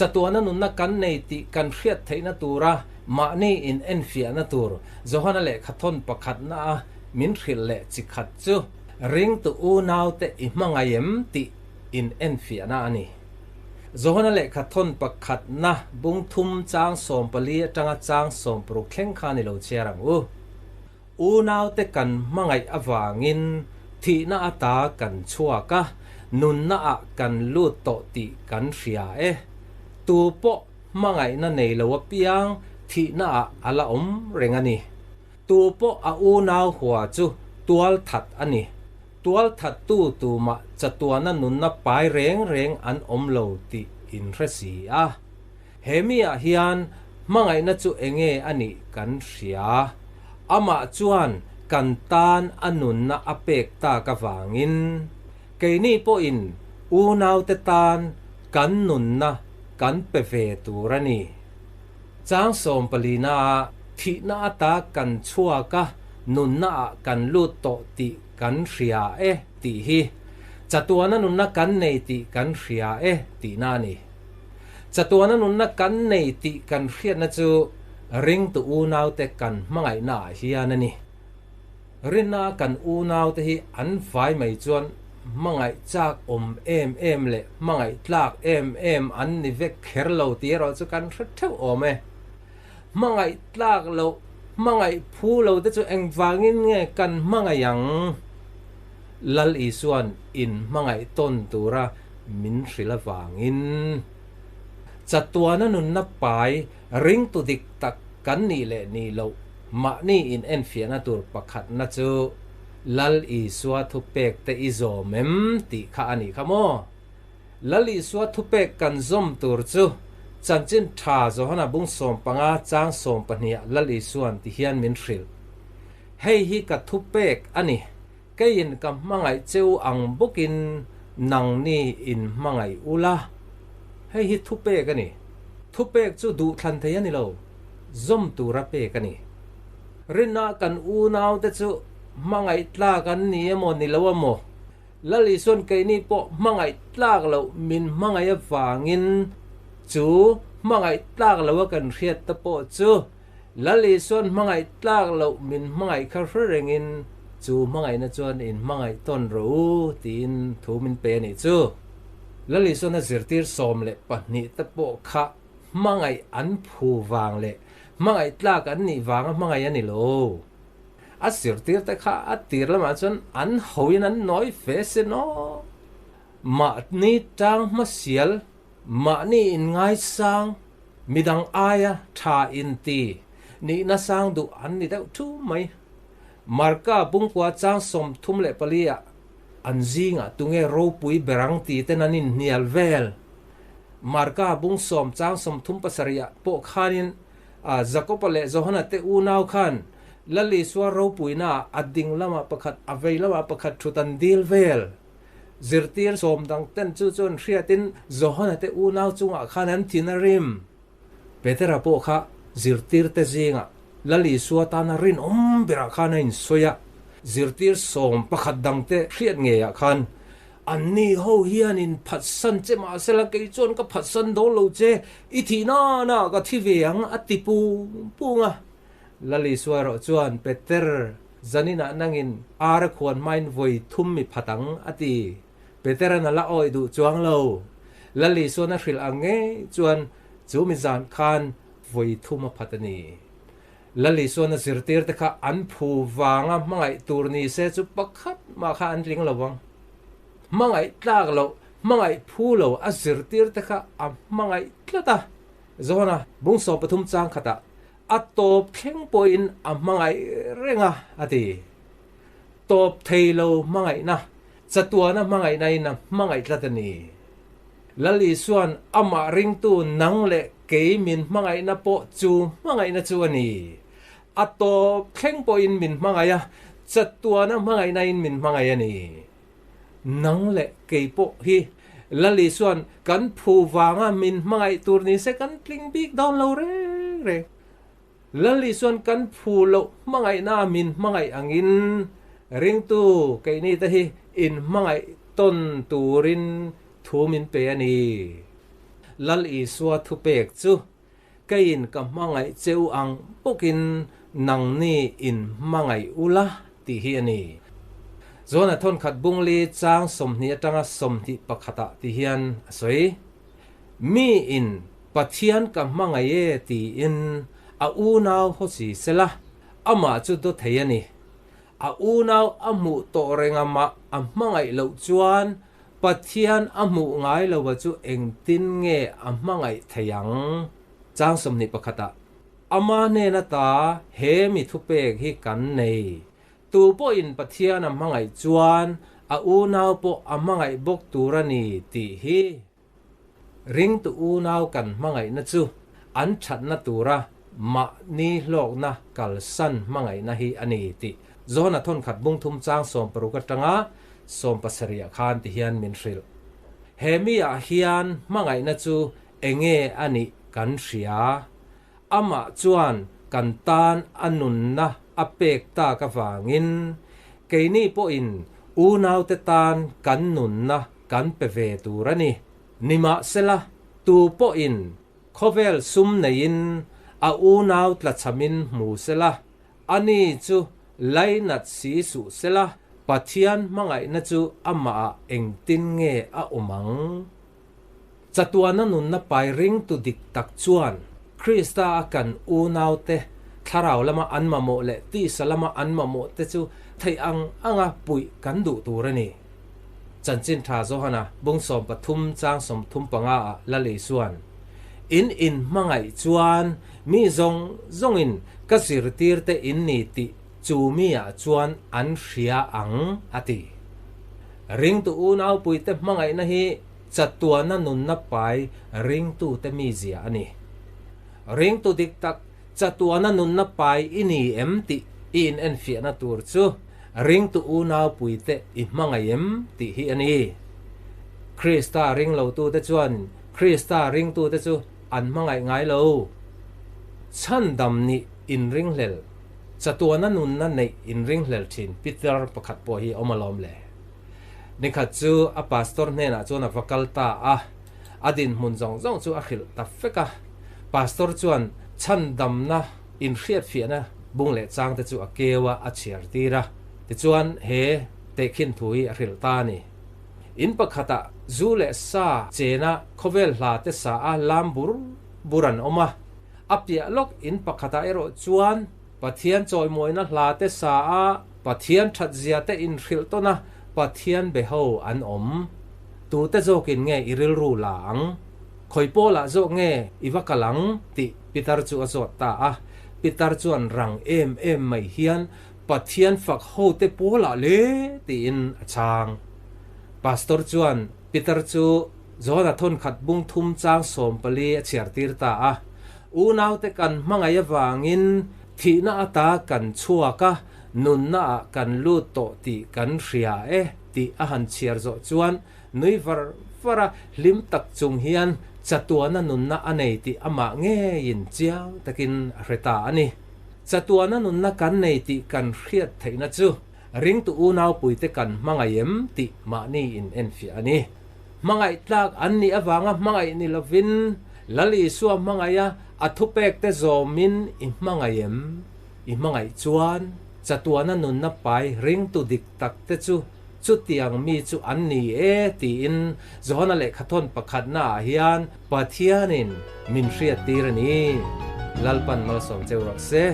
Chatuana nunna kan nei tih kan hriat theihna tura mahni in enfiahna tur Johana lehkhathawn pakhatna a min hrilh leh chi khat chu ringtu unaute i hmangaih em tih in enfiahna a ni. Johana lehkhathawn pakhatna bung thum chang 14 atanga chang 16 thleng khan i lo chhiar ang u. Unaute kan hmangaih avangin thihna ata kan chhuak a, nunna ah kan lut tawh tih kan hria e. Tu pawh hmangaihna nei lo apiang thihna ah a la awm reng a ni. Tu pawh a unau hua chu tual that a ni. Tual thattu tumah chatuana nunna pai reng reng an awm lo tih in hre si a. He mi ah hian hmangaihna chu enge a nih kan hria. Amah chuan kan tan a nunna a pek tak avangin keini pawhin unaute tan kan nunna kan pe ve tur a ni. Chang 14 ah thihna ata kan chhuak a, nunna ah kan lut tawh tih kan hria e tih hi chatuana nunna kan nei tih kan hria e tihna a ni. Chatuana nunna kan nei tih kan hriatna chu ringtu unaute kan hmangaihna ah hian a ni. Rinna kan unaute hi an vai mai chuan hmangaih chak awm em em leh hmangaih tlak em em an ni vek kher lo tih erawh chu kan hre theuh awm e. Hmangaih tlak loh, hmangaih phu lo te chu engvangin nge kan hmangaih ang? Lal Isua'n in hmangaih tawn tura min hrilh avangin chatuana nunna pai ringtu dik tak kan nih leh nih loh mahni in enfiahna tur pakhatna chu Lal Isua thupek te i zawm em tih kha a nih kha maw? Lal Isua thupek kan zawm tur chu Chanchin Tha Johana bung 15 chang 12 ah Lal Isua'n ti hian min hrilh. Hei hi ka thupek a ni. Keiin ka hmangaih cheu ang bawkin nangni in hmangaih ula. Hei hi thupek a ni. Thupek chu duhthlan thei a ni lo, zawm tura pek a ni. Rinna kan unaute chu hmangaih tlak an ni emaw ni lo emaw, Lal Isua'n keini pawh hmangaih tlak loh min hmangaih avangin chu hmangaih tlak loa kan hriat te pawh chu Lal Isua'n hmangaih tlak loh min hmangaih kha hre rengin chu hmangaihna chuan in hmangaih tawn rawh u tiin thu min pe a nih chu. Lal Isua'n a zirtir 12 te pawh kha hmangaih an phu vang leh hmangaih tlak an nih vanga hmangaih a ni lo. A zirtir te kha a tir lamah chuan an hoin an nawi fe sin aw. Mahni tang hmasial, mahni inngaisang, midang aia tha inti nihna sang duh an ni deuh thu mai. Marka bungkua chang 34 ah an zingah tunge ropui berang ti ten an inhnial vel. Marka bung 10 chang 37 ah pawh khanin Jakoba leh Johana te unau khan Lal Isua ropuina ah a ding lamah pakhat a vei lamah pakhat thut an dil vel. Zirtir sawm dang ten chu chuan hriatin Johana te unau chungah khan an thin a rim. Petera pawh kha zirtir te zingah Lal Isua tana rinawm berah khan a insawi a, zirtir sawm pakhat dang te hriat ngeiah khan Anni ho hianin phatsan che mahsela kei chuan ka phatsan dawn lo che, i thih nana ka thi ve ang a ti pung pung a. Lal Isua erawh chuan Peter, zaninah nangin ar a khuan hmain vawi thum mi phat ang a ti. Petera'n a la awih duh chuang lo. Lal Isua'n a hrilh ang ngei chuan chu mi zan khan vawi thum a phat a ni. Lal Isua'n a zirtir te kha an phu vanga hmangaih tur ni se chu pakhat mah kha an tling lo vang. Hmangaih tlak loh, hmangaih phu lo a zirtir te kha a hmangaih tlat a. Johana bung 13 chang khatah a tawp thleng pawhin a hmangaih reng a, a ti. Tawp thei lo hmangaihna, chatuana hmangaihna in a hmangaih tlat a ni. Lal Isua'n amah ringtu nang leh kei min hmangaihna pawh chu hmangaihna chu a ni. A tawp thleng pawhin min hmangaih a, chatuana hmangaihna in min hmangaih a ni. Nang leh kei pawh hi Lal Isua'n kan phu vanga min hmangaih tur ni se kan tling bik dawn lo reng reng. Lal Isua'n kan phu loh hmangaihna min hmangaih angin ringtu keini te hi in hmangaih tawn turin thu min pe a ni. Lal Isua thupek chu keiin ka hmangaih che u ang bawkin nangni in hmangaih ula tih hi a ni. Johana thawnkhat bungli chang 20 atanga 21 ah ti hian a sawi. Mi in Pathian ka hmangaih e tiin a unau haw si sela, amah chu daw thei a ni. A unau a hmuh tawh renga mah a hmangaih loh chuan Pathian a hmuh ngai lova chu engtin nge a hmangaih thei ang? Chang 21 ah, Ama hnen ata he mi thupek hi kan nei. Tu pawhin Pathian a hmangaih chuan a unau pawh a hmangaih bawk tur a ni tih hi. Ringtu unau kan hmangaihna chu an thatna tura mahni hlawkna kalsan hmangaihna hi a ni tih Johana thawnkhat bungthum chang 16 atanga 17 ah khan ti hian min hrilh. He mi ah hian hmangaihna chu enge a nih kan hria. Amah chuan kan tan a nunna a pek tak avangin keini pawhin unaute tan kan nunna kan pe ve tur a ni. Nimahsela, tu pawhin khawvel sum neiin a unau tlachamin hmu sela, ani chu lainat si suh sela, Pathian hmangaihna chu amahah engtin nge a awm ang? Chatuana nunna pai ringtu dik tak chuan Krista a kan unaute thlarau lama an mamawh leh tisa lama an mamawh te chu theih ang anga puih kan duh tur a ni. Chanchin tha Johana bung 13 chang 35 ah Lal Isuan, In in hmangaih chuan mi zawng zawngin ka zirtirte in ni tih chu mi ah chuan an hria ang a ti. Ringtu unaupuite hmangaihna hi chatuana nunna pai ringtute mizia a ni. Ringtu dik tak chatuana nunna pai i ni em tih i inenfiahna tur chu ringtu unaupuite i hmangaih em tih hi a ni. Krista ringlotute chuan Krista ringtute chu an hmangaih ngai lo. Chhandam nih inringhlel, chatuana nunna neih inringhlel thin Peter pakhat pawh hi awm alawm le. Nikhat chu a pastor hnenah chuan a va kal ta a, a dinhmun zawng zawng chu a hrilh ta fek a. Pastor chuan chhandamna inhriatfiahna bung leh changte chu a keu a, a chhiar tir a. Tichuan he tehkhin thu hi a hrilh ta a ni. In pakhatah zu leh sa chena khawvel hla te sa a lam bur bur an awm a. A piah lawk in pakhatah erawh chuan Pathian chawimawina hla te sa a, Pathian that zia te inhrilh tawn a, Pathian be ho an awm. Tute zawkin nge i rilru la ang? Khawi pawlah zawk nge i va kal ang? tih Pitar chu a zawt ta a. Pitar chuan rang em em mai hian Pathian fak ho te pawlah le tiin a chhang. Pastor chuan Pitar chu Johana thawnkhat bung thum chang 14 a chhiar tir ta a. Unaute kan hmangaih avangin thihna ata kan chhuak a, nunna ah kan lut tawh tih kan hria e tih a han chhiar zawh chuan nui var var a, hlim tak chung hian chatuana nunna a nei tih amah ngeiin chiang takin a hre ta a ni. Chatuana nunna kan nei tih kan hriat theihna chu ringtu unaupuite kan hmangaih em tih mahni in enfiah a ni. Hmangaih tlak an nih avanga hmangaih ni lovin Lal Isua hmangaih a, a thupekte zawmin i hmangaih em? I hmangaih chuan chatuana nunna pai ringtu dik tak te chu chutiang mi chu an ni e tiin Johana lehkhathawn pakhatna ah hian Pathianin min hriattir a ni. Lalpan malsawm cheu rawh se.